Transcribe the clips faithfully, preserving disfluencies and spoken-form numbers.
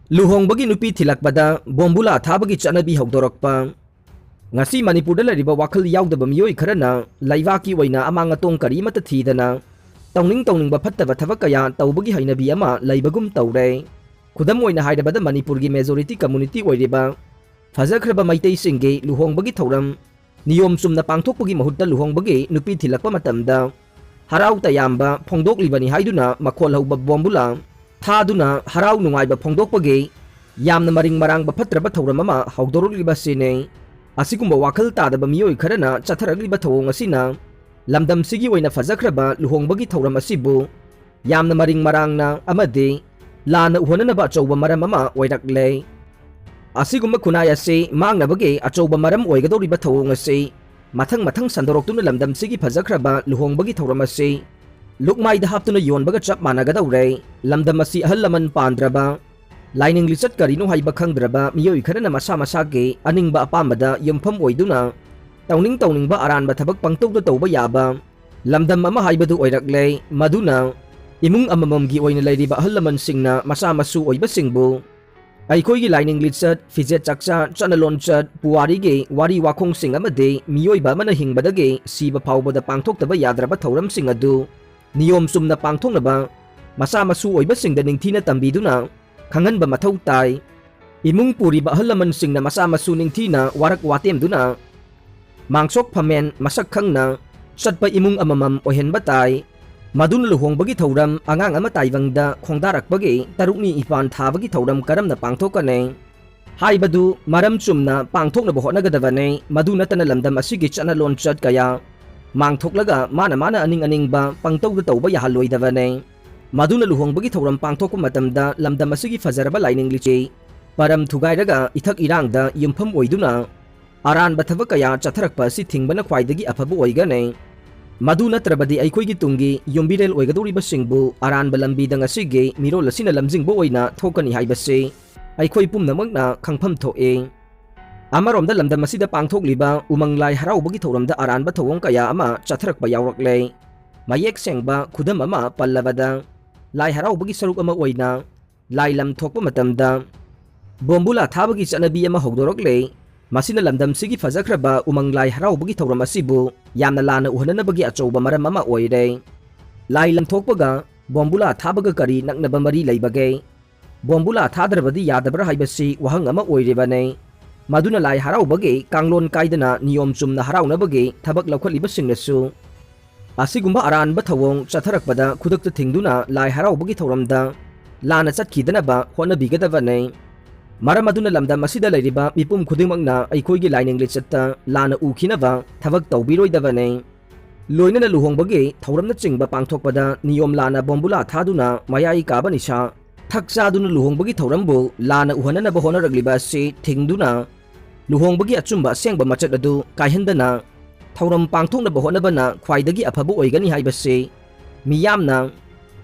ꯂꯨꯍꯣꯡꯕꯒꯤ ꯅꯨꯄꯤ ꯊꯤꯜꯂꯛꯄꯗ ꯕꯣꯝꯕꯨꯂꯥ ꯊꯥꯕꯒꯤ ꯆꯠꯅꯕꯤ ꯍꯧꯗꯣꯔꯛꯄ꯫ ꯉꯁꯤ ꯃꯅꯤꯄꯨꯔꯗ ꯂꯩꯔꯤꯕ ꯋꯥꯈꯜ ꯌꯥꯎꯗꯕ ꯃꯤꯑꯣꯏ ꯈꯔꯅ ꯂꯩꯕꯥꯛꯀꯤ ꯑꯣꯏꯅ ꯑꯃꯥꯡ ꯑꯇꯣꯡ ꯀꯔꯤꯃꯠꯇ ꯊꯤꯗꯅ ꯇꯧꯅꯤꯡ ꯇꯧꯅꯤꯡꯕ ꯐꯠꯇꯕ ꯊꯕꯛ ꯀꯌꯥ ꯇꯧꯕꯒꯤ ꯍꯩꯅꯕꯤ ꯑꯃ ꯂꯩꯕꯒꯨꯝ ꯇꯧꯔꯦ꯫ ꯈꯨꯗꯝ ꯑꯣꯏꯅ ꯍꯥꯏꯔꯕꯗ ꯃꯅꯤꯄꯨꯔꯒꯤ majority community ꯑꯣꯏꯔꯤꯕ ꯐꯖꯈ꯭ꯔꯕ ꯃꯩꯇꯩꯁꯤꯡꯒꯤ ꯂꯨꯍꯣꯡꯕꯒꯤ ꯊꯧꯔꯝ ꯅꯤꯌꯣꯝ ꯆꯨꯝꯅ ꯄꯥꯡꯊꯣꯛꯄꯒꯤ ꯃꯍꯨꯠꯇ ꯂꯨꯍꯣꯡꯕꯒꯤ ꯅꯨꯄꯤ ꯊꯤꯜꯂꯛꯄ ꯃꯇꯝꯗ ꯍꯔꯥꯎ ꯇꯌꯥꯝꯕ ꯐꯣꯡꯗꯣꯛꯂꯤꯕꯅꯤ ꯍꯥꯏꯗꯨꯅ ꯃꯈꯣꯜ ꯍꯧꯕ ꯕꯣꯝꯕꯨꯂꯥ ꯊꯥꯗꯨꯅ ꯍꯔꯥꯎ ꯅꯨꯡꯉꯥꯏꯕ ꯐꯣꯡꯗꯣꯛꯄꯒꯤ ꯌꯥꯝꯅ ꯃꯔꯤꯡ ꯃꯔꯥꯡꯕ ꯐꯠꯇ꯭ꯔꯕ ꯊꯧꯔꯝ ꯑꯃ ꯍꯧꯗꯣꯔꯛꯂꯤꯕꯁꯤꯅꯤ꯫ ꯑꯁꯤꯒꯨꯝꯕ ꯋꯥꯈꯜ ꯇꯥꯗꯕ ꯃꯤꯑꯣꯏ ꯈꯔꯅ ꯆꯠꯊꯔꯛꯂꯤꯕ ꯊꯧꯑꯣꯡ ꯑꯁꯤꯅ ꯂꯝꯗꯝꯁꯤꯒꯤ ꯑꯣꯏꯅ ꯐꯖꯈ꯭ꯔꯕ ꯂꯨꯍꯣꯡꯕꯒꯤ ꯊꯧꯔꯝ ꯑꯁꯤꯕꯨ ꯌꯥꯝꯅ ꯃꯔꯤꯡ ꯃꯔꯥꯡꯅ ꯑꯃꯗꯤ ꯂꯥꯟꯅ ꯎꯍꯟꯅꯅꯕ ꯑꯆꯧꯕ ꯃꯔꯝ ꯑꯃ ꯑꯣꯏꯔꯛꯂꯦ꯫ ꯑꯁꯤꯒꯨꯝꯕ ꯈꯨꯟꯅꯥꯏ ꯑꯁꯤ ꯃꯥꯡꯅꯕꯒꯤ ꯑꯆꯧꯕ ꯃꯔꯝ ꯑꯣꯏꯒꯗꯧꯔꯤꯕ ꯊꯧꯑꯣꯡ ꯑꯁꯤ ꯃꯊꯪ ꯃꯊꯪ ꯁꯟꯗꯣꯔꯛꯇꯨꯅ ꯂꯝꯗꯝꯁꯤꯒꯤ ꯐꯖꯈ꯭ꯔꯕ ꯂꯨꯍꯣꯡꯕꯒꯤ ꯊꯧꯔꯝ ꯑꯁꯤ ꯂꯨꯛꯃꯥꯏꯗ ꯍꯥꯞꯇꯨꯅ ꯌꯣꯟꯕꯒ ꯆꯞ ꯃꯥꯟꯅꯒꯗꯧꯔꯦ꯫ ꯂꯝꯗꯝ ꯑꯁꯤ ꯑꯍꯜ ꯂꯃꯟ ꯄꯥꯟꯗ꯭ꯔꯕ, ꯂꯥꯏꯅꯤꯡ ꯂꯤꯆꯠ ꯀꯔꯤꯅꯣ ꯍꯥꯏꯕ ꯈꯪꯗ꯭ꯔꯕ ꯃꯤꯑꯣꯏ ꯈꯔꯅ ꯃꯁꯥ ꯃꯁꯥꯒꯤ ꯑꯅꯤꯡꯕ ꯑꯄꯥꯝꯕꯗ ꯌꯨꯝꯐꯝ ꯑꯣꯏꯗꯨꯅ ꯇꯧꯅꯤꯡ ꯇꯧꯅꯤꯡꯕ ꯑꯔꯥꯟꯕ ꯊꯕꯛ ꯄꯪꯇꯧꯗ ꯇꯧꯕ ꯌꯥꯕ ꯂꯝꯗꯝ ꯑꯃ ꯍꯥꯏꯕꯗꯨ ꯑꯣꯏꯔꯛꯂꯦ꯫ ꯃꯗꯨꯅ ꯏꯃꯨꯡ ꯑꯃꯃꯝꯒꯤ ꯑꯣꯏꯅ ꯂꯩꯔꯤꯕ ꯑꯍꯜ ꯂꯃꯟꯁꯤꯡꯅ ꯃꯆꯥ ꯃꯁꯨ ꯑꯣꯏꯕꯁꯤꯡꯕꯨ ꯑꯩꯈꯣꯏꯒꯤ ꯂꯥꯏꯅꯤꯡ ꯂꯤꯆꯠ, ꯐꯤꯖꯦꯠ ꯆꯥꯛꯆꯥ, ꯆꯠꯅ ꯂꯣꯟꯆꯠ, ꯄꯨꯋꯥꯔꯤꯒꯤ ꯋꯥꯔꯤ ꯋꯥꯈꯣꯡꯁꯤꯡ ꯑꯃꯗꯤ ꯃꯤꯑꯣꯏꯕ ꯑꯃꯅ ꯍꯤꯡꯕꯗꯒꯤ ꯁꯤꯕ ꯐꯥꯎꯕꯗ ꯄꯥꯡꯊꯣꯛꯇꯕ ꯌꯥꯗ꯭ꯔꯕ ꯊꯧꯔꯝꯁꯤꯡ ꯑꯗꯨ ꯅꯤꯌꯣꯝ ꯆꯨꯝꯅ ꯄꯥꯡꯊꯣꯛꯅꯕ ꯃꯆꯥ ꯃꯁꯨ ꯑꯣꯏꯕꯁꯤꯡꯗ ꯅꯤꯡꯊꯤꯅ ꯇꯝꯕꯤꯗꯨꯅ ꯈꯪꯍꯟꯕ ꯃꯊꯧ ꯇꯥꯏ꯫ ꯏꯃꯨꯡ ꯄꯨꯔꯤꯕ ꯑꯍꯜ ꯂꯃꯟꯁꯤꯡꯅ ꯃꯆꯥ ꯃꯁꯨ ꯅꯤꯡꯊꯤꯅ ꯋꯥꯔꯛ ꯋꯥꯇꯦꯝꯗꯨꯅ ꯃꯥꯡꯁꯣꯛ ꯐꯝꯃꯦꯟ ꯃꯁꯛ ꯈꯪꯅ ꯆꯠꯄ ꯏꯃꯨꯡ ꯑꯃꯃꯝ ꯑꯣꯏꯍꯟꯕ ꯇꯥꯏ꯫ ꯃꯗꯨꯅ ꯂꯨꯍꯣꯡꯕꯒꯤ ꯊꯧꯔꯝ, ꯑꯉꯥꯡ ꯑꯃ ꯇꯥꯏꯕꯪꯗ ꯈꯣꯡꯗꯥꯔꯛꯄꯒꯤ ꯇꯔꯨꯛꯅꯤ ꯏꯄꯥꯟ ꯊꯥꯕꯒꯤ ꯊꯧꯔꯝ ꯀꯔꯝꯅ ꯄꯥꯡꯊꯣꯛꯀꯅꯤ ꯍꯥꯏꯕꯗꯨ ꯃꯔꯝ ꯆꯨꯝꯅ ꯄꯥꯡꯊꯣꯛꯅꯕ ꯍꯣꯠꯅꯒꯗꯕꯅꯤ꯫ ꯃꯗꯨ ꯅꯠꯇꯅ ꯂꯝꯗꯝ ꯑꯁꯤꯒꯤ ꯆꯠꯅ ꯂꯣꯟꯆꯠ ꯀꯌꯥ ꯃꯥꯡꯊꯣꯛꯂꯒ ꯃꯥꯅ ꯃꯥꯅ ꯑꯅꯤꯡ ꯑꯅꯤꯡꯕ ꯄꯪꯇꯧꯗ ꯇꯧꯕ ꯌꯥꯍꯜꯂꯣꯏꯗꯕꯅꯤ꯫ ꯃꯗꯨꯅ ꯂꯨꯍꯣꯡꯕꯒꯤ ꯊꯧꯔꯝ ꯄꯥꯡꯊꯣꯛꯄ ꯃꯇꯝꯗ ꯂꯝꯗꯝ ꯑꯁꯤꯒꯤ ꯐꯖꯔꯕ ꯂꯥꯏꯅꯤꯡ ꯂꯤꯆꯠ ꯄꯔꯝ ꯊꯨꯒꯥꯏꯔꯒ ꯏꯊꯛ ꯏꯔꯥꯡꯗ ꯌꯨꯝꯐꯝ ꯑꯣꯏꯗꯨꯅ ꯑꯔꯥꯟꯕ ꯊꯕꯛ ꯀꯌꯥ ꯆꯠꯊꯔꯛꯄ ꯑꯁꯤ ꯊꯤꯡꯕꯅ ꯈ꯭ꯋꯥꯏꯗꯒꯤ ꯑꯐꯕ ꯑꯣꯏꯒꯅꯤ꯫ ꯃꯗꯨ ꯅꯠꯇ꯭ꯔꯕꯗꯤ ꯑꯩꯈꯣꯏꯒꯤ ꯇꯨꯡꯒꯤ ꯌꯨꯝꯕꯤꯔꯦꯜ ꯑꯣꯏꯒꯗꯧꯔꯤꯕꯁꯤꯡꯕꯨ ꯑꯔꯥꯟꯕ ꯂꯝꯕꯤꯗ ꯉꯁꯤꯒꯤ ꯃꯤꯔꯣꯜ ꯑꯁꯤꯅ ꯂꯝꯖꯤꯡꯕ ꯑꯣꯏꯅ ꯊꯣꯛꯀꯅꯤ ꯍꯥꯏꯕꯁꯤ ꯑꯩꯈꯣꯏ ꯄꯨꯝꯅꯃꯛꯅ ꯈꯪꯐꯝ ꯊꯣꯛꯏ꯫ ꯑꯃꯔꯣꯝꯗ ꯂꯝꯗꯝ ꯑꯁꯤꯗ ꯄꯥꯡꯊꯣꯛꯂꯤꯕ ꯎꯃꯪ ꯂꯥꯏ ꯍꯔꯥꯎꯕꯒꯤ ꯊꯧꯔꯝꯗ ꯑꯔꯥꯟꯕ ꯊꯧꯑꯣꯡ ꯀꯌꯥ ꯑꯃ ꯆꯠꯊꯔꯛꯄ ꯌꯥꯎꯔꯛꯂꯦ꯫ ꯃꯌꯦꯛ ꯁꯦꯡꯕ ꯈꯨꯗꯝ ꯑꯃ ꯄꯜꯂꯕꯗ, ꯂꯥꯏ ꯍꯔꯥꯎꯕꯒꯤ ꯁꯔꯨꯛ ꯑꯃ ꯑꯣꯏꯅ ꯂꯥꯏ ꯂꯝ ꯊꯣꯛꯄ ꯃꯇꯝꯗ ꯕꯣꯝꯕꯨꯂꯥ ꯊꯥꯕꯒꯤ ꯆꯠꯅꯕꯤ ꯑꯃ ꯍꯧꯗꯣꯔꯛꯂꯦ꯫ ꯃꯁꯤꯅ ꯂꯝꯗꯝꯁꯤꯒꯤ ꯐꯖꯈ꯭ꯔꯕ ꯎꯃꯪ ꯂꯥꯏ ꯍꯔꯥꯎꯕꯒꯤ ꯊꯧꯔꯝ ꯑꯁꯤꯕꯨ ꯌꯥꯝꯅ ꯂꯥꯟꯅ ꯎꯍꯟꯅꯅꯕꯒꯤ ꯑꯆꯧꯕ ꯃꯔꯝ ꯑꯃ ꯑꯣꯏꯔꯦ꯫ ꯂꯥꯏ ꯂꯝ ꯊꯣꯛꯄꯒ ꯕꯣꯝꯕꯨꯂꯥ ꯊꯥꯕꯒ ꯀꯔꯤ ꯅꯛꯅꯕ ꯃꯔꯤ ꯂꯩꯕꯒꯦ? ꯕꯣꯝꯕꯨꯂꯥ ꯊꯥꯗ꯭ꯔꯕꯗꯤ ꯌꯥꯗꯕ꯭ꯔꯥ ꯍꯥꯏꯕꯁꯤ ꯋꯥꯍꯪ ꯑꯃ ꯑꯣꯏꯔꯤꯕꯅꯤ꯫ ꯃꯗꯨꯅ ꯂꯥꯏ ꯍꯔꯥꯎꯕꯒꯤ ꯀꯥꯡꯂꯣꯟ ꯀꯥꯏꯗꯅ ꯅꯤꯌꯣꯝ ꯆꯨꯝꯅ ꯍꯔꯥꯎꯅꯕꯒꯤ ꯊꯕꯛ ꯂꯧꯈꯠꯂꯤꯕꯁꯤꯡꯅꯁꯨ ꯑꯁꯤꯒꯨꯝꯕ ꯑꯔꯥꯟꯕ ꯊꯧꯑꯣꯡ ꯆꯠꯊꯔꯛꯄꯗ ꯈꯨꯗꯛꯇ ꯊꯤꯡꯗꯨꯅ ꯂꯥꯏ ꯍꯔꯥꯎꯕꯒꯤ ꯊꯧꯔꯝꯗ ꯂꯥꯟꯅ ꯆꯠꯈꯤꯗꯅꯕ ꯍꯣꯠꯅꯕꯤꯒꯗꯕꯅꯤ꯫ ꯃꯔꯝ ꯑꯗꯨꯅ ꯂꯝꯗꯝ ꯑꯁꯤꯗ ꯂꯩꯔꯤꯕ ꯃꯤꯄꯨꯝ ꯈꯨꯗꯤꯡꯃꯛꯅ ꯑꯩꯈꯣꯏꯒꯤ ꯂꯥꯏꯅꯤꯡ ꯂꯤꯆꯠꯇ ꯂꯥꯟꯅ ꯎꯈꯤꯅꯕ ꯊꯕꯛ ꯇꯧꯕꯤꯔꯣꯏꯗꯕꯅꯤ꯫ ꯂꯣꯏꯅꯅ ꯂꯨꯍꯣꯡꯕꯒꯤ ꯊꯧꯔꯝꯅꯆꯤꯡꯕ ꯄꯥꯡꯊꯣꯛꯄꯗ ꯅꯤꯌꯣꯝ ꯂꯥꯟꯅ ꯕꯣꯝꯕꯨꯂꯥ ꯊꯥꯗꯨꯅ ꯃꯌꯥꯏ ꯀꯥꯕ ꯅꯤꯁꯥ, ꯊꯛ ꯆꯥꯗꯨꯅ ꯂꯨꯍꯣꯡꯕꯒꯤ ꯊꯧꯔꯝꯕꯨ ꯂꯥꯟꯅ ꯎꯍꯟꯅꯅꯕ ꯍꯣꯠꯅꯔꯛꯂꯤꯕ ꯑꯁꯤ ꯊꯤꯡꯗꯨꯅ ꯂꯨꯍꯣꯡꯕꯒꯤ ꯑꯆꯨꯝꯕ ꯑꯁꯦꯡꯕ ꯃꯆꯠ ꯑꯗꯨ ꯀꯥꯏꯍꯟꯗꯅ ꯊꯧꯔꯝ ꯄꯥꯡꯊꯣꯛꯅꯕ ꯍꯣꯠꯅꯕꯅ ꯈ꯭ꯋꯥꯏꯗꯒꯤ ꯑꯐꯕ ꯑꯣꯏꯒꯅꯤ ꯍꯥꯏꯕꯁꯤ ꯃꯤꯌꯥꯝꯅ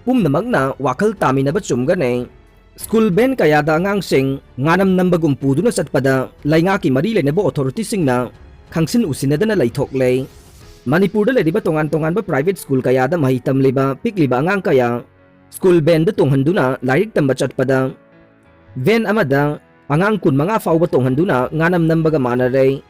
ꯄꯨꯝꯅꯃꯛꯅ ꯋꯥꯈꯜ ꯇꯥꯃꯤꯟꯅꯕ ꯆꯨꯝꯒꯅꯤ꯫ ꯁ꯭ꯀꯨꯜ ꯚꯦꯟ ꯀꯌꯥꯗ ꯑꯉꯥꯡꯁꯤꯡ ꯉꯥꯅꯝ ꯅꯝꯕꯒꯨꯝ ꯄꯨꯗꯨꯅ ꯆꯠꯄꯗ ꯂꯩꯉꯥꯛꯀꯤ ꯃꯔꯤ ꯂꯩꯅꯕ ꯑꯣꯊꯣꯔꯤꯇꯤꯁꯤꯡꯅ ꯈꯪꯁꯤꯟ ꯎꯁꯤꯟꯅꯗꯅ ꯂꯩꯊꯣꯛꯂꯦ꯫ ꯃꯅꯤꯄꯨꯔꯗ ꯂꯩꯔꯤꯕ ꯇꯣꯉꯥꯟ ꯇꯣꯉꯥꯟꯕ ꯄ꯭ꯔꯥꯏꯚꯦꯠ ꯁ꯭ꯀꯨꯜ ꯀꯌꯥꯗ ꯃꯍꯩ ꯇꯝꯂꯤꯕ ꯄꯤꯛꯂꯤꯕ ꯑꯉꯥꯡ ꯀꯌꯥ ꯁ꯭ꯀꯨꯜ ꯚꯦꯟꯗ ꯇꯣꯡꯍꯟꯗꯨꯅ ꯂꯥꯏꯔꯤꯛ ꯇꯝꯕ ꯆꯠꯄꯗ ꯚꯦꯟ ꯑꯃꯗ ꯑꯉꯥꯡ ꯀꯨꯟꯃꯉꯥ ꯐꯥꯎꯕ ꯇꯣꯡꯍꯟꯗꯨꯅ ꯉꯥꯅꯝ ꯅꯝꯕꯒ ꯃꯥꯟꯅꯔꯦ꯫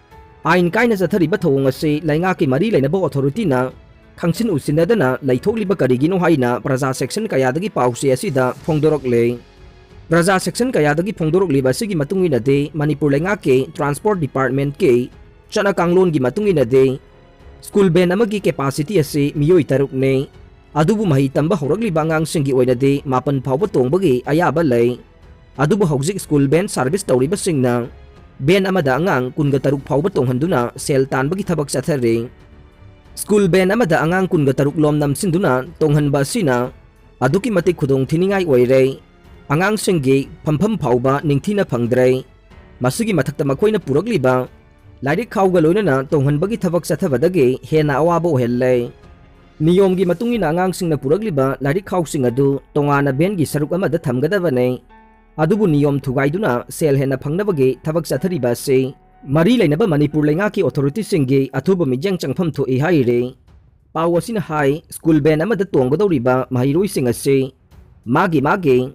ꯑꯥꯏꯟ ꯀꯥꯏꯅ ꯆꯠꯊꯔꯤꯕ ꯊꯧꯑꯣꯡ ꯑꯁꯤ ꯂꯩꯉꯥꯛꯀꯤ ꯃꯔꯤ ꯂꯩꯅꯕ ꯑꯣꯊꯣꯔꯤꯇꯤꯅ ꯈꯪꯁꯤꯟ ꯎꯁꯤꯟꯅꯗꯅ ꯂꯩꯊꯣꯛꯂꯤꯕ ꯀꯔꯤꯒꯤꯅꯣ ꯍꯥꯏꯅ ꯄ꯭ꯔꯖꯥ ꯁꯦꯛꯁꯟ ꯀꯌꯥꯗꯒꯤ ꯄꯥꯎꯆꯦ ꯑꯁꯤꯗ ꯐꯣꯡꯗꯣꯔꯛꯂꯦ꯫ ꯄ꯭ꯔꯖꯥ ꯁꯦꯛꯁꯟ ꯀꯌꯥꯗꯒꯤ ꯐꯣꯡꯗꯣꯔꯛꯂꯤꯕ ꯑꯁꯤꯒꯤ ꯃꯇꯨꯡ ꯏꯟꯅꯗꯤ ꯃꯅꯤꯄꯨꯔ ꯂꯩꯉꯥꯛꯀꯤ ꯇ꯭ꯔꯥꯟꯁꯄꯣꯔꯠ ꯗꯤꯄꯥꯔꯠꯃꯦꯟꯠꯀꯤ ꯆꯠꯅ ꯀꯥꯡꯂꯣꯟꯒꯤ ꯃꯇꯨꯡ ꯏꯟꯅꯗꯤ ꯁ꯭ꯀꯨꯜ ꯚꯦꯟ ꯑꯃꯒꯤ ꯀꯦꯄꯥꯁꯤꯇꯤ ꯑꯁꯤ ꯃꯤꯑꯣꯏ ꯇꯔꯨꯛꯅꯤ꯫ ꯑꯗꯨꯕꯨ ꯃꯍꯩ ꯇꯝꯕ ꯍꯧꯔꯛꯂꯤꯕ ꯑꯉꯥꯡꯁꯤꯡꯒꯤ ꯑꯣꯏꯅꯗꯤ ꯃꯥꯄꯟ ꯐꯥꯎꯕ ꯇꯣꯡꯕꯒꯤ ꯑꯌꯥꯕ ꯂꯩ꯫ ꯑꯗꯨꯕꯨ ꯍꯧꯖꯤꯛ ꯁ꯭ꯀꯨꯜ ꯚꯦꯟ ꯁꯥꯔꯚꯤꯁ ꯇꯧꯔꯤꯕꯁꯤꯡꯅ ꯚꯦꯟ ꯑꯃꯗ ꯑꯉꯥꯡ ꯀꯨꯟꯒ ꯇꯔꯨꯛ ꯐꯥꯎꯕ ꯇꯣꯡꯍꯟꯗꯨꯅ ꯁꯦꯜ ꯇꯥꯟꯕꯒꯤ ꯊꯕꯛ ꯆꯠꯊꯔꯤ꯫ ꯁ꯭ꯀꯨꯜ ꯚꯦꯟ ꯑꯃꯗ ꯑꯉꯥꯡ ꯀꯨꯟꯒ ꯇꯔꯨꯛ ꯂꯣꯝ ꯅꯝꯁꯤꯟꯗꯨꯅ ꯇꯣꯡꯍꯟꯕ ꯑꯁꯤꯅ ꯑꯗꯨꯛꯀꯤ ꯃꯇꯤꯛ ꯈꯨꯗꯣꯡ ꯊꯤꯅꯤꯡꯉꯥꯏ ꯑꯣꯏꯔꯦ꯫ ꯑꯉꯥꯡꯁꯤꯡꯒꯤ ꯐꯝꯐꯝ ꯐꯥꯎꯕ ꯅꯤꯡꯊꯤꯅ ꯐꯪꯗ꯭ꯔꯦ꯫ ꯃꯁꯤꯒꯤ ꯃꯊꯛꯇ ꯃꯈꯣꯏꯅ ꯄꯨꯔꯛꯂꯤꯕ ꯂꯥꯏꯔꯤꯛ ꯈꯥꯎꯒ ꯂꯣꯏꯅꯅ ꯇꯣꯡꯍꯟꯕꯒꯤ ꯊꯕꯛ ꯆꯠꯊꯕꯗꯒꯤ ꯍꯦꯟꯅ ꯑꯋꯥꯕ ꯑꯣꯏꯍꯜꯂꯦ꯫ ꯅꯤꯌꯣꯝꯒꯤ ꯃꯇꯨꯡ ꯏꯟꯅ ꯑꯉꯥꯡꯁꯤꯡꯅ ꯄꯨꯔꯛꯂꯤꯕ ꯂꯥꯏꯔꯤꯛ ꯈꯥꯎꯁꯤꯡ ꯑꯗꯨ ꯇꯣꯉꯥꯟꯅ ꯚꯦꯟꯒꯤ ꯁꯔꯨꯛ ꯑꯃꯗ ꯊꯝꯒꯗꯕꯅꯤ꯫ ꯑꯗꯨꯕꯨ ꯅꯤꯌꯣꯝ ꯊꯨꯒꯥꯏꯗꯨꯅ ꯁꯦꯜ ꯍꯦꯟꯅ ꯐꯪꯅꯕꯒꯤ ꯊꯕꯛ ꯆꯠꯊꯔꯤꯕ ꯑꯁꯤ ꯃꯔꯤ ꯂꯩꯅꯕ ꯃꯅꯤꯄꯨꯔ ꯂꯩꯉꯥꯛꯀꯤ ꯑꯣꯊꯣꯔꯤꯇꯤꯁꯤꯡꯒꯤ ꯑꯊꯨꯕ ꯃꯤꯠꯌꯦꯡ ꯆꯪꯐꯝ ꯊꯣꯛꯏ ꯍꯥꯏꯔꯤ꯫ ꯄꯥꯎ ꯑꯁꯤꯅ ꯍꯥꯏ, ꯁ꯭ꯀꯨꯜ ꯚꯦꯟ ꯑꯃꯗ ꯇꯣꯡꯒꯗꯧꯔꯤꯕ ꯃꯍꯩꯔꯣꯏꯁꯤꯡ ꯑꯁꯤ ꯃꯥꯒꯤ ꯃꯥꯒꯤ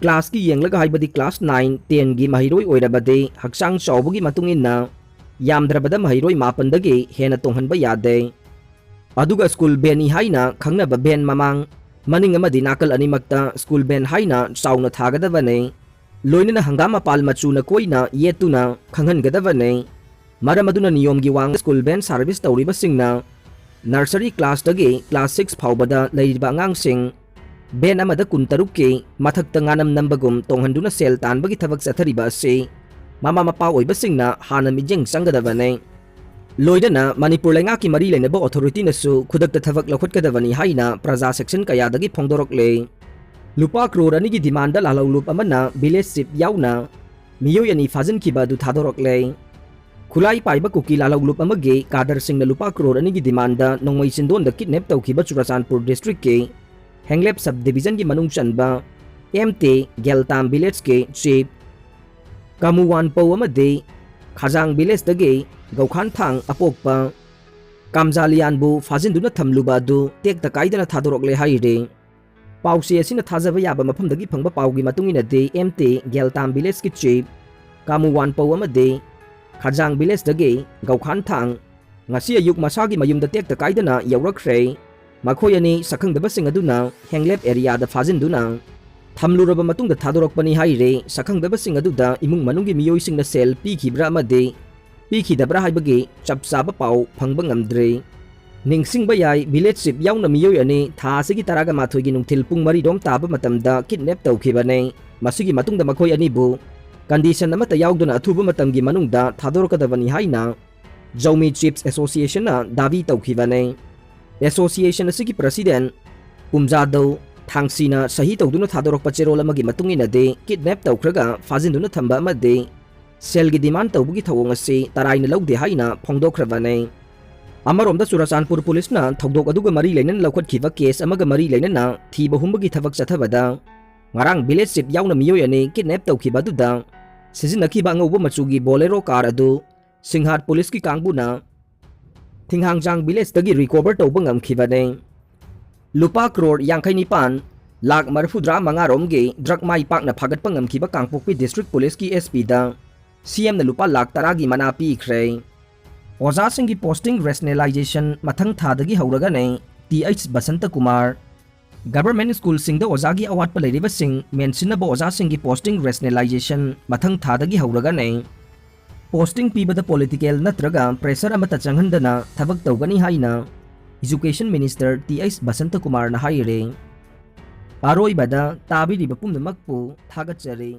ꯀ꯭ꯂꯥꯁꯀꯤ ꯌꯦꯡꯂꯒ, ꯍꯥꯏꯕꯗꯤ ꯀ꯭ꯂꯥꯁ ꯅꯥꯏꯟ, ꯇꯦꯟꯒꯤ ꯃꯍꯩꯔꯣꯏ ꯑꯣꯏꯔꯕꯗꯤ ꯍꯛꯆꯥꯡ ꯆꯥꯎꯕꯒꯤ ꯃꯇꯨꯡ ꯏꯟꯅ ꯌꯥꯝꯗ꯭ꯔꯕꯗ ꯃꯍꯩꯔꯣꯏ ꯃꯥꯄꯟꯗꯒꯤ ꯍꯦꯟꯅ ꯇꯣꯡꯍꯟꯕ ꯌꯥꯗꯦ꯫ ꯑꯗꯨꯒ ꯁ꯭ꯀꯨꯜ ꯚꯦꯟꯅꯤ ꯍꯥꯏꯅ ꯈꯪꯅꯕ ꯚꯦꯟ ꯃꯃꯥꯡ, ꯃꯅꯤꯡ ꯑꯃꯗꯤ ꯅꯥꯀꯜ ꯑꯅꯤꯃꯛꯇ ꯁ꯭ꯀꯨꯜ ꯚꯦꯟ ꯍꯥꯏꯅ ꯆꯥꯎꯅ ꯊꯥꯒꯗꯕꯅꯤ꯫ ꯂꯣꯏꯅꯅ ꯍꯪꯒꯥꯝ ꯃꯄꯥꯜ ꯃꯆꯨꯅ ꯀꯣꯏꯅ ꯌꯦꯠꯇꯨꯅ ꯈꯪꯍꯟꯒꯗꯕꯅꯤ꯫ ꯃꯔꯝ ꯑꯗꯨꯅ ꯅꯤꯌꯣꯝꯒꯤ ꯋꯥꯡꯃ ꯁ꯭ꯀꯨꯜ ꯚꯦꯟ ꯁꯥꯔꯚꯤꯁ ꯇꯧꯔꯤꯕꯁꯤꯡꯅ ꯅꯔꯁꯔꯤ ꯀ꯭ꯂꯥꯁꯇꯒꯤ ꯀ꯭ꯂꯥꯁ ꯁꯤꯛꯁ ꯐꯥꯎꯕꯗ ꯂꯩꯔꯤꯕ ꯑꯉꯥꯡꯁꯤꯡ ꯚꯦꯟ ꯑꯃꯗ ꯀꯨꯟꯇꯔꯨꯛꯀꯤ ꯃꯊꯛꯇ ꯉꯥꯅꯝ ꯅꯝꯕꯒꯨꯝ ꯇꯣꯡꯍꯟꯗꯨꯅ ꯁꯦꯜ ꯇꯥꯟꯕꯒꯤ ꯊꯕꯛ ꯆꯠꯊꯔꯤꯕ ꯑꯁꯤ ꯃꯃꯥ ꯃꯄꯥ ꯑꯣꯏꯕꯁꯤꯡꯅ ꯍꯥꯟꯅ ꯃꯤꯠꯌꯦꯡ ꯆꯪꯒꯗꯕꯅꯤ꯫ ꯂꯣꯏꯅꯅ ꯃꯅꯤꯄꯨꯔ ꯂꯩꯉꯥꯛꯀꯤ ꯃꯔꯤ ꯂꯩꯅꯕ ꯑꯣꯊꯣꯔꯤꯇꯤꯅꯁꯨ ꯈꯨꯗꯛꯇ ꯊꯕꯛ ꯂꯧꯈꯠꯀꯗꯕꯅꯤ ꯍꯥꯏꯅ ꯄ꯭ꯔꯖꯥ ꯁꯦꯛꯁꯟ ꯀꯌꯥꯗꯒꯤ ꯐꯣꯡꯗꯣꯔꯛꯂꯦ꯫ ꯂꯨꯄꯥ ꯀ꯭ꯔꯣꯔ ꯑꯅꯤꯒꯤ ꯗꯤꯃꯥꯟꯗ ꯂꯥꯜꯍꯧꯂꯨꯞ ꯑꯃꯅ ꯚꯤꯂꯦꯖ ꯆꯤꯞ ꯌꯥꯎꯅ ꯃꯤꯑꯣꯏ ꯑꯅꯤ ꯐꯥꯖꯤꯟꯈꯤꯕ ꯑꯗꯨ ꯊꯥꯗꯣꯔꯛꯂꯦ꯫ ꯈꯨꯠꯂꯥꯏ ꯄꯥꯏꯕ ꯀꯨꯀꯤ ꯂꯥꯜꯍꯧꯂꯨꯞ ꯑꯃꯒꯤ ꯀꯥꯗꯔꯁꯤꯡꯅ ꯂꯨꯄꯥ ꯀ꯭ꯔꯣꯔ ꯑꯅꯤꯒꯤ ꯗꯤꯃꯥꯟꯗ ꯅꯣꯡꯃꯩ ꯆꯤꯟꯗꯣꯟꯗ ꯀꯤꯗꯅꯦꯞ ꯇꯧꯈꯤꯕ ꯆꯨꯔꯆꯥꯟꯄꯨꯔ ꯗꯤꯁꯇ꯭ꯔꯤꯛꯀꯤ ꯍꯦꯡꯂꯦꯞ ꯁꯕ ꯗꯤꯕꯤꯖꯟꯒꯤ ꯃꯅꯨꯡ ꯆꯟꯕ ꯑꯦꯝ ꯇꯤ ꯒꯦꯜꯇꯥꯝ ꯚꯤꯂꯦꯖꯀꯤ ꯆꯤꯞ ꯀꯥꯃꯨꯋꯥꯟꯄꯧ ꯑꯃꯗꯤ ꯈꯥꯖꯥꯡ ꯚꯤꯂꯦꯖꯇꯒꯤ ꯒꯧꯈꯥꯟꯊꯥꯡ ꯑꯄꯣꯛꯄ ꯀꯥꯝꯖꯥꯂꯤꯌꯥꯟꯕꯨ ꯐꯥꯖꯤꯟꯗꯨꯅ ꯊꯝꯂꯨꯕ ꯑꯗꯨ ꯇꯦꯛꯇ ꯀꯥꯏꯗꯅ ꯊꯥꯗꯣꯔꯛꯂꯦ ꯍꯥꯏꯔꯤ꯫ ꯄꯥꯎꯆꯦ ꯑꯁꯤꯅ ꯊꯥꯖꯕ ꯌꯥꯕ ꯃꯐꯝꯗꯒꯤ ꯐꯪꯕ ꯄꯥꯎꯒꯤ ꯃꯇꯨꯡ ꯏꯟꯅꯗꯤ, ꯑꯦꯝ ꯇꯤ ꯒꯦꯜꯇꯥꯝ ꯚꯤꯂꯦꯖꯀꯤ ꯆꯤꯞ ꯀꯥꯃꯨ ꯋꯥꯟꯄꯧ ꯑꯃꯗꯤ ꯈꯥꯖꯥꯡ ꯚꯤꯂꯦꯖꯇꯒꯤ ꯒꯧꯈꯥꯟꯊꯥꯡ ꯉꯁꯤ ꯑꯌꯨꯛ ꯃꯁꯥꯒꯤ ꯃꯌꯨꯝꯗ ꯇꯦꯛꯇ ꯀꯥꯏꯗꯅ ꯌꯧꯔꯛꯈ꯭ꯔꯦ꯫ ꯃꯈꯣꯏ ꯑꯅꯤ ꯁꯛꯈꯪꯗꯕꯁꯤꯡ ꯑꯗꯨꯅ ꯍꯦꯡꯂꯦꯞ ꯑꯦꯔꯤꯌꯥꯗ ꯐꯥꯖꯤꯟꯗꯨꯅ ꯊꯝꯂꯨꯔꯕ ꯃꯇꯨꯡꯗ ꯊꯥꯗꯣꯔꯛꯄꯅꯤ ꯍꯥꯏꯔꯦ꯫ ꯁꯛꯈꯪꯗꯕꯁꯤꯡ ꯑꯗꯨꯗ ꯏꯃꯨꯡ ꯃꯅꯨꯡꯒꯤ ꯃꯤꯑꯣꯏꯁꯤꯡꯅ ꯁꯦꯜ ꯄꯤꯈꯤꯕ꯭ꯔꯥ ꯑꯃꯗꯤ ꯄꯤꯈꯤꯗꯕ꯭ꯔꯥ ꯍꯥꯏꯕꯒꯤ ꯆꯞ ꯆꯥꯕ ꯄꯥꯎ ꯐꯪꯕ ꯉꯝꯗ꯭ꯔꯤ꯫ ꯅꯤꯡꯁꯤꯡꯕ ꯌꯥꯏ, ꯚꯤꯂꯦꯖ ꯆꯤꯞ ꯌꯥꯎꯅ ꯃꯤꯑꯣꯏ ꯑꯅꯤ ꯊꯥ ꯑꯁꯤꯒꯤ ꯇꯔꯥꯒ ꯃꯥꯊꯣꯏꯒꯤ ꯅꯨꯡꯊꯤꯜ ꯄꯨꯡ ꯃꯔꯤꯔꯣꯝ ꯇꯥꯕ ꯃꯇꯝꯗ ꯀꯤꯗꯅꯦꯞ ꯇꯧꯈꯤꯕꯅꯤ꯫ ꯃꯁꯤꯒꯤ ꯃꯇꯨꯡꯗ ꯃꯈꯣꯏ ꯑꯅꯤꯕꯨ ꯀꯟꯗꯤꯁꯟ ꯑꯃꯠꯇ ꯌꯥꯎꯗꯅ ꯑꯊꯨꯕ ꯃꯇꯝꯒꯤ ꯃꯅꯨꯡꯗ ꯊꯥꯗꯣꯔꯛꯀꯗꯕꯅꯤ ꯍꯥꯏꯅ ꯖꯧꯃꯤ ꯆꯤꯞꯁ ꯑꯦꯁꯣꯁꯤꯌꯦꯁꯟꯅ ꯗꯥꯕꯤ ꯇꯧꯈꯤꯕꯅꯤ꯫ ꯑꯦꯁꯣꯁꯤꯌꯦꯁꯟ ꯑꯁꯤꯒꯤ ꯄ꯭ꯔꯁꯤꯗꯦꯟ ꯄꯨꯝꯖꯥꯗꯧ ꯊꯥꯡꯁꯤꯅ ꯁꯍꯤ ꯇꯧꯗꯨꯅ ꯊꯥꯗꯣꯔꯛꯄ ꯆꯦꯔꯣꯜ ꯑꯃꯒꯤ ꯃꯇꯨꯡ ꯏꯟꯅꯗꯤ, ꯀꯤꯗꯅꯦꯞ ꯇꯧꯈ꯭ꯔꯒ ꯐꯥꯖꯤꯟꯗꯨꯅ ꯊꯝꯕ ꯑꯃꯗꯤ ꯁꯦꯜꯒꯤ ꯗꯤꯃꯥꯟ ꯇꯧꯕꯒꯤ ꯊꯧꯑꯣꯡ ꯑꯁꯤ ꯇꯔꯥꯏꯅ ꯂꯧꯗꯦ ꯍꯥꯏꯅ ꯐꯣꯡꯗꯣꯛꯈ꯭ꯔꯕꯅꯤ꯫ ꯑꯃꯔꯣꯝꯗ, ꯆꯨꯔꯆꯥꯟꯄꯨꯔ ꯄꯨꯂꯤꯁꯅ ꯊꯧꯗꯣꯛ ꯑꯗꯨꯒ ꯃꯔꯤ ꯂꯩꯅꯅ ꯂꯧꯈꯠꯈꯤꯕ ꯀꯦꯁ ꯑꯃꯒ ꯃꯔꯤ ꯂꯩꯅꯅ ꯊꯤꯕ ꯍꯨꯝꯕꯒꯤ ꯊꯕꯛ ꯆꯠꯊꯕꯗ, ꯉꯔꯥꯡ ꯚꯤꯂꯦꯖ ꯆꯤꯞ ꯌꯥꯎꯅ ꯃꯤꯑꯣꯏ ꯑꯅꯤ ꯀꯤꯗꯅꯦꯞ ꯇꯧꯈꯤꯕ ꯑꯗꯨꯗ ꯁꯤꯖꯤꯟꯅꯈꯤꯕ ꯑꯉꯧꯕ ꯃꯆꯨꯒꯤ ꯕꯣꯂꯦꯔꯣ ꯀꯥꯔ ꯑꯗꯨ ꯁꯤꯡꯍꯥꯠ ꯄꯨꯂꯤꯁꯀꯤ ꯀꯥꯡꯕꯨꯅ ꯊꯤꯡꯍꯥꯡꯖꯥꯡ ꯚꯤꯂꯦꯖꯇꯒꯤ ꯔꯤꯀꯣꯚꯔ ꯇꯧꯕ ꯉꯝꯈꯤꯕꯅꯤ꯫ ꯂꯨꯄꯥ ꯀ꯭ꯔꯣꯔ ꯌꯥꯡꯈꯩ ꯅꯤꯄꯥꯟ ꯂꯥꯈ ꯃꯔꯤꯐꯨꯇꯔꯥ ꯃꯉꯥ ꯔꯣꯝꯒꯤ ꯗ꯭ꯔꯒ ꯃꯥꯏ ꯄꯥꯛꯅ ꯐꯥꯒꯠꯄ ꯉꯝꯈꯤꯕ ꯀꯥꯡꯄꯣꯛꯄꯤ ꯗꯤꯁꯇ꯭ꯔꯤꯛ ꯄꯨꯂꯤꯁꯀꯤ ꯑꯦꯁ ꯄꯤꯗ ꯁꯤ ꯑꯦꯝꯅ ꯂꯨꯄꯥ ꯂꯥꯈ ꯇꯔꯥꯒꯤ ꯃꯅꯥ ꯄꯤꯈ꯭ꯔꯦ꯫ ꯑꯣꯖꯥꯁꯤꯡꯒꯤ ꯄꯣꯁꯇꯤꯡ ꯔꯦꯁꯅꯦꯂꯥꯏꯖꯦꯁꯟ ꯃꯊꯪ ꯊꯥꯗꯒꯤ ꯍꯧꯔꯒꯅꯤ, T H Basanta Kumar. Government ꯁ꯭ꯀꯨꯜꯁꯤꯡꯗ ꯑꯣꯖꯥꯒꯤ ꯑꯋꯥꯠꯄ ꯂꯩꯔꯤꯕꯁꯤꯡ ꯃꯦꯟꯁꯤꯟꯅꯕ ꯑꯣꯖꯥꯁꯤꯡꯒꯤ ꯄꯣꯁꯇꯤꯡ ꯔꯦꯁꯅꯦꯂꯥꯏꯖꯦꯁꯟ ꯃꯊꯪ ꯊꯥꯗꯒꯤ ꯍꯧꯔꯒꯅꯤ꯫ ꯄꯣꯁꯇꯤꯡ ꯄꯤꯕꯗ ꯄꯣꯂꯤꯇꯤꯀꯦꯜ ꯅꯠꯇ꯭ꯔꯒ ꯄ꯭ꯔꯦꯁꯔ ꯑꯃꯠꯇ ꯆꯪꯍꯟꯗꯅ ꯊꯕꯛ ꯇꯧꯒꯅꯤ ꯍꯥꯏꯅ education minister T H Basanta ꯀꯨꯃꯥꯔꯅ ꯍꯥꯏꯔꯤ꯫ ꯑꯔꯣꯏꯕꯗ ꯇꯥꯕꯤꯔꯤꯕ ꯄꯨꯝꯅꯃꯛꯄꯨ ꯊꯥꯒꯠꯆꯔꯤ꯫